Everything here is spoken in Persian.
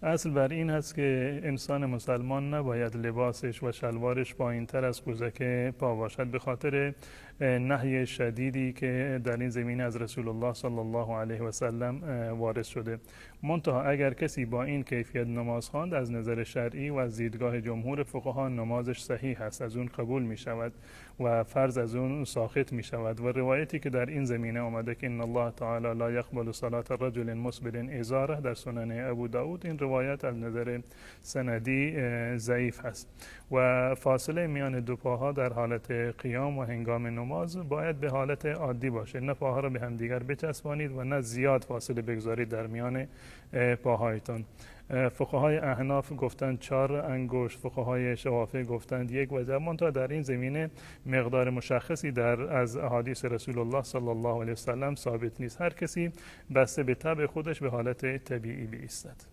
اصل بر این هست که انسان مسلمان نباید لباسش و شلوارش پایین تر از قوزک پا باشد، به خاطر نهی شدیدی که در این زمینه از رسول الله صلی الله علیه و سلم وارد شده. منتها اگر کسی با این کیفیت نماز خواند، از نظر شرعی و از دیدگاه جمهور فقها نمازش صحیح است، از اون قبول می شود و فرض از اون ساقط می شود. و روایتی که در این زمینه آمده که ان الله تعالی لا یقبل صلاة رجل مسبل ازاره در سنن ابو داود، این روایت از نظر سندی ضعیف هست. و فاصله میان دو پاها در حالت قیام و هنگام نماز باید به حالت عادی باشه، نه پاها را به هم دیگر بچسبانید و نه زیاد فاصله بگذارید در میان پاهایتان. فقهای احناف گفتند 4 انگشت، فقهای شوافع گفتند 1 وجب. منتها در این زمینه مقدار مشخصی از احادیث رسول الله صلی الله علیه وسلم ثابت نیست. هر کسی بسته به طبع خودش به حالت طبیعی بایستد.